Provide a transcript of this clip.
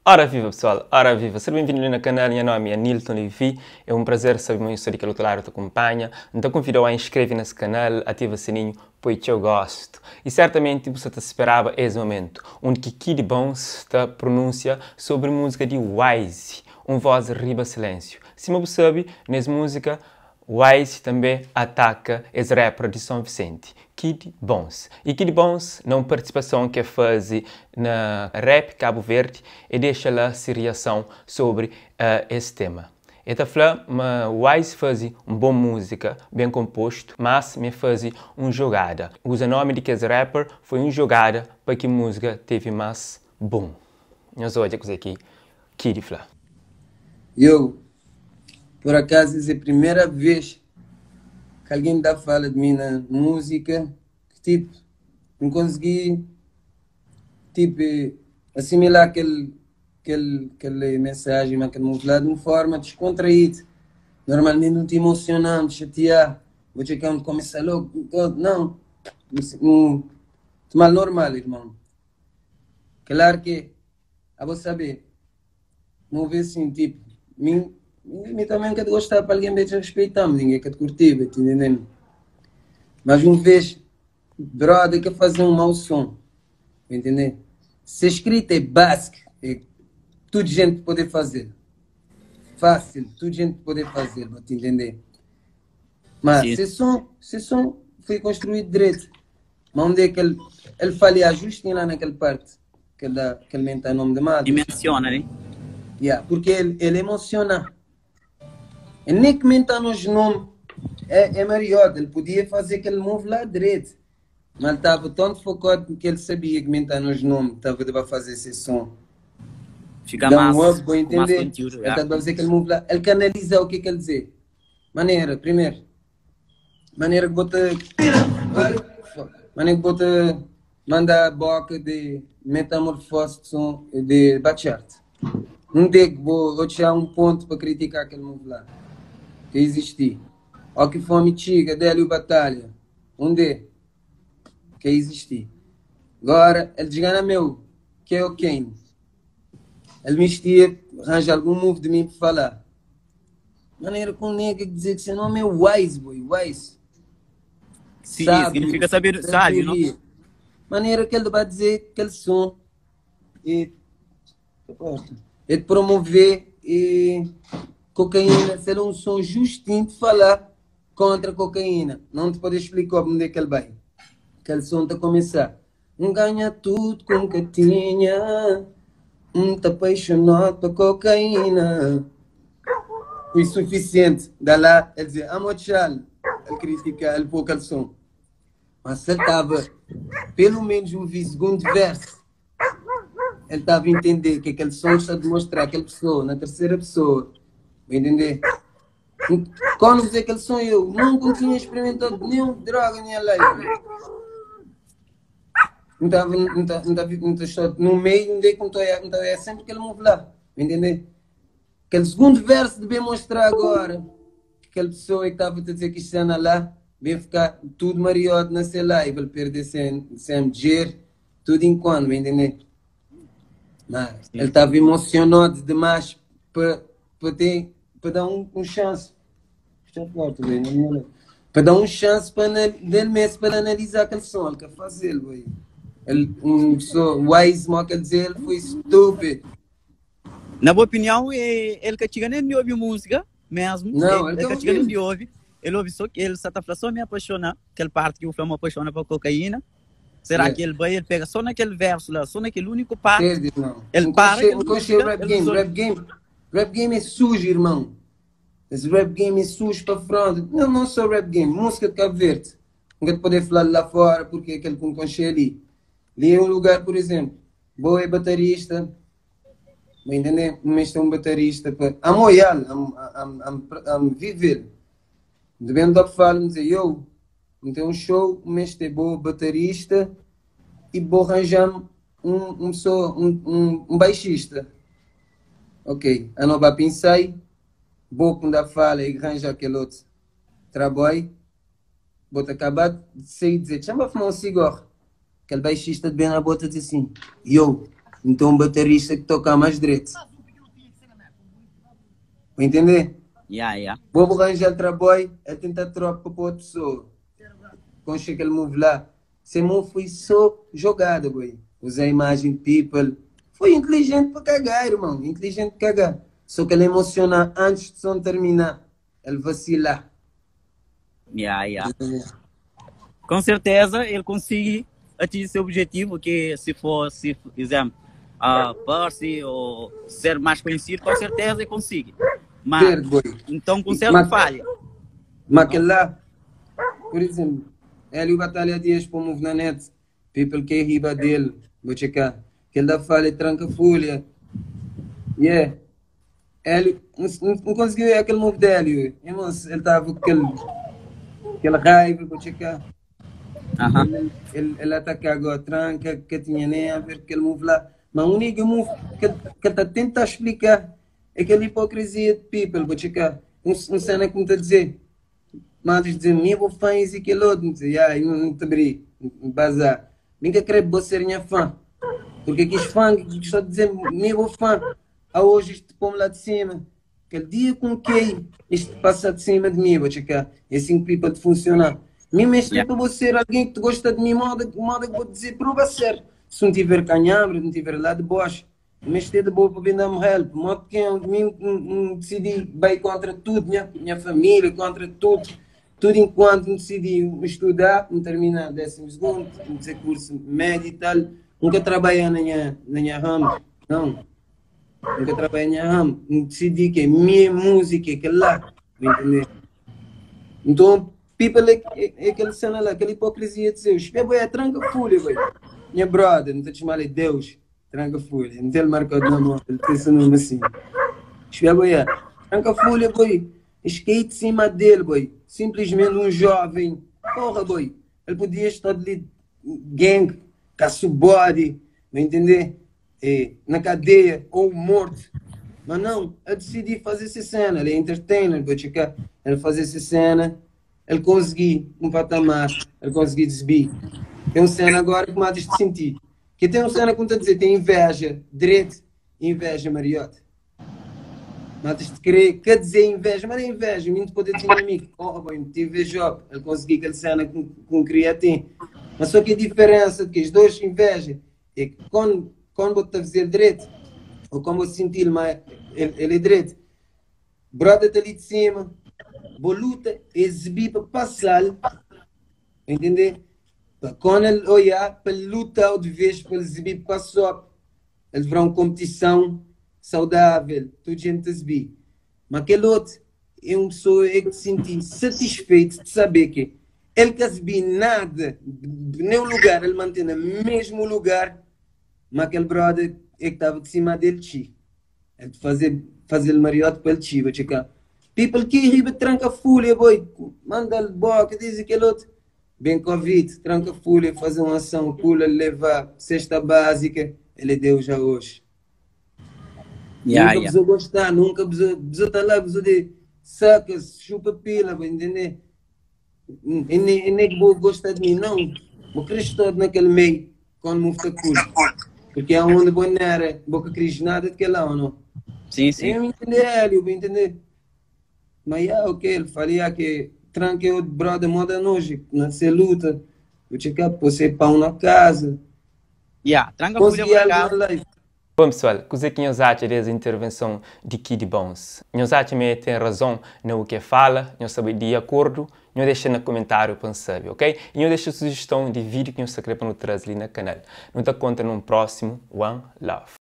Ora viva pessoal, ora viva, seja bem-vindo ali na canal, nha nome é Nilton Levi, é um prazer saber ma nhos sta di kel outro lado ta acompanha, N ta convidau a inscreve nesse canal, ativa sininho, poi txeu gosto. E certamente bu sa ta speraba es momento, undi ki Kidy Bones ta pronuncia sobre música di Wise, um voz riba silêncio. Sima bu sabe, nes música, Wise tanbe ataka es rapper di Son Vicente, Kidy Bones. E Kidy Bones, na un partisipason ki e faze na Rap Cabo Verde, e dexa la se riason sobri es tema. E ta fla ma Wise faze un bon múzika, ben konpostu, mas ma e faze un jogada. Uza nomi di kes rapper foi un jogada pa ki múzika teve mas boom. Nhos odja kuze ki Kidy fla. Yo, por acaso es é primeira vez que alguém tá fala de mim na música que tipo, não consegui tipo, assimilar aquele, aquele, aquele mensagem, aquele move lá de uma forma descontraída. Normalmente não te emocionando, chatear, vou checar onde começar logo. Não, um, mal normal, irmão. Claro que Abo sabe, no vê assim, tipo, mim, mim também quero gostar para alguém bem te respeitar, ninguém quer te curtir, tá entendendo? Mas uma vez, brother quer fazer um mau som, tá entendendo? Se escrita é básica, é tudo gente poder fazer. Fácil, tudo gente poder fazer, vou te entender. Mas se som, se som foi construído direito, mas onde é que ele, ele falha justo lá naquela parte que ele, dá, que ele menta nome de madre. E menciona, né? Yeah, porque ele, ele emociona. Ele nem que menta nos nomes é, é Mariotta, ele podia fazer aquele move lá direito. Mas ele estava tão focado que ele sabia que menta nos nomes, estava a fazer esse som. Fica Dá mais, um up, vou com mais entender. conteúdo. Ele yeah. estava a fazer aquele move lá. Ele canaliza o que que ele dizer. Maneira, primeiro. Maneira que bota. Maneira que bota. Manda a boca de metamorfose de som de Bachart. Não tem que vou, vou tirar um ponto para criticar aquele move lá. Que existi. Ó que fome tiga, Délio Batalha. Onde? Que existi. Agora, ele desgana meu, que é o Kane. Ele me estia, arranja algum move de mim para falar. Maneira com nega dizer que seu nome é Wise, boy, Wise. Sim, Sábio, significa saber, sábio, não? sabedoria. Maneira que ele vai dizer que ele som e, e de promover e cocaína, ser um som justinho de falar contra a cocaína. Não te pode explicar onde é que ele vai. Aquele som está a começar. Um ganha tudo com que tinha, um tá apaixonado por cocaína. Foi suficiente. Da lá, ele dizia, amo tchau. Ele critica, ele pouco aquele som. Mas ele estava, pelo menos um segundo verso, ele estava a entender que aquele som está a demonstrar aquela pessoa, na terceira pessoa. Vai entender? Quando você aquele som, eu nunca tinha experimentado nenhum droga nem life. Não estava, não estava, não estava, não estava no meio, onde é que não estou, não é sempre que ele move lá, vai entender? Aquele segundo verso de bem mostrar agora, que aquela pessoa que estava a dizer que está lá, vem ficar tudo mariote na seu live, ele perder sem, sem dizer, tudo enquanto, vai entender? Mas ele estava emocionado demais para ter, para dar um, um chance. Está forte, bem, não me Para dar um chance para dele mesmo para analisar aquele som, ele quer fazer, boy. Ele, um pessoa wise, mal quer dizer, ele foi stupid. Na boa opinião, é, ele que chega nem de ouvir música mesmo. Não, ele, ele que que chega nem ouve. de ouvir. Ele ouve só que ele só tá falando, só me apaixonar. Aquela parte que o Flamengo apaixona por cocaína. Será É. que ele vai, ele pega só naquele verso lá, só naquele único parte. Entende, irmão? Ele Não para, conhece- ele não conhece música, rap ele game. usou- Rap game, rap game é sujo, irmão. Esse rap game é sujo para frente. Não, não só rap game, música de Cabo Verde. Nunca te poder falar lá fora porque é aquele que não conhece ali. Ali é um lugar, por exemplo, boa é baterista, me entender? Mas tem um baterista para. Amo olhar, amo, amo, amo, amo viver. Depende do que falo, me dizer, eu, não tem um show, mas tem boa baterista e vou arranjar um, um, pessoa, um, um, um baixista. Ok, a não vai pensar, vou quando a fala e arranjar aquele outro trabalho, vou te acabar de sair e dizer, chama a fumar um cigarro. Aquele baixista de bem na bota diz assim, yo, Então um baterista que toca mais direito. Entender? Yeah, yeah. Vou arranjar trabalho, é tentar troca para outra pessoa. Com aquele move lá. Esse move foi só jogada, boy. Usar a imagem people. Foi inteligente para cagar, irmão. Inteligente para cagar. Só que ele emociona antes de som terminar. Ele vacila. Yeah, yeah. Com certeza ele consegue atingir seu objetivo, que se for, se, exemplo, uh, Percy ou ser mais conhecido, com certeza ele consegue. Mas, Certo, boy. então com certeza falha. Mas aquele lá, por exemplo, ele e o Batalha Dias para move na net, people que riba dele, vou checar. Aquele da falha tranca folha. Yeah. Ele não, não conseguiu aquele move dele. Irmão, ele estava com aquele, aquela raiva, vou checar. Aham. Ele ataca agora, tranca, que tinha nem a ver com aquele move lá. Mas o único move que ele está tentando explicar é aquela hipocrisia de people, vou checar. Um cena que me está a dizer. Mas dizer, minha vou fã e aquele outro, não sei, ah, eu não te abri, bazar. Nunca querer você ser minha fã. Porque aqueles fãs que estou a dizer, minha vou fã, a hoje isto põe lá de cima. Aquele dia com que isto passa de cima de mim, vou checar. É assim que people de funcionar. Mesmo este Yeah. para você ser alguém que te gosta de mim, moda, moda que vou dizer, prova ser. Se não tiver canhambre, não tiver lá de baixo, mas ter de boa para vender me help. Modo que eu mim, decidi bem contra tudo, minha família, contra tudo. Tudo enquanto não decidi estudar, não terminar 12º, não fazer curso médio e tal. Nunca trabalhei na minha ramo, não. Nunca trabalhei na minha ramo. Não decidi que minha música é aquela lá, me entender? Então, people é aquela cena lá, aquela hipocrisia de Deus. É, tranca folha, boy. Minha brother, não te chamar de Deus, tranca folha. Não tem ele marcado na mão, ele tem esse nome assim. Espera, é. Tranca folha, boy. Skate em cima dele, boy. Simplesmente um jovem. Porra, boy. Ele podia estar ali, gang, caço body, me entender? É, na cadeia ou morto. Mas não, eu decidi fazer essa cena. Ele é entertainer, vou checar. Ele fazer essa cena, ele conseguiu um patamar, ele conseguiu subir. Tem uma cena agora que matas de sentir. Que tem uma cena como está a dizer, tem inveja, direito, inveja, Mariote. Matas de querer, quer dizer inveja, mas é inveja, muito poder ter inimigo. Oh, bem, tive inveja, ele conseguiu aquela cena com queria ter. Mas só que a diferença de que os dois inveja é que quando vou te fazer direito, ou quando vou sentir, mas ele é direito, brother está ali de cima, vou luta, exibir para passar, entender? Para quando ele olhar, para lutar de vez, para exibir para passar, ele verá uma competição saudável, toda gente exibir. Mas aquele outro é uma pessoa é que se sentir satisfeito de saber que ele que exibir nada, nenhum lugar, ele mantém no mesmo lugar, mas aquele brother é que estava de cima dele, chi. Ele fazer mariote para ele, chi, vai checar. People que riba tranca folha, boy. Manda-lhe boca, diz aquele outro. Bem Covid, tranca folha, fazer uma ação, pula, levar cesta básica. Ele deu já hoje. Yeah, nunca yeah. precisou gostar, nunca precisou estar lá, precisou de sacas, chupa pila, vai entender? E nem que vou gostar de mim, não. Vou crescer todo naquele meio, quando me fica cool. Porque é onde vou nera, vou que crescer nada de que lá ou não. Sim, sim. Eu entender ele, eu vou entender. Mas yeah, ok, ele faria que tranque o brother moda noite, na luta, vou checar, você pão na casa. Yeah, tranca folha Consegui por algo cá. na life. Bom, pessoal, o que nós acha dessa intervenção de Kid Bones? Nós acha que tem razão no que fala, nós sabe de acordo, nós deixa no comentário para saber, ok? E nós deixa sugestão de vídeo que nós quer para nos trazer ali no canal. Não te conta num próximo One Love.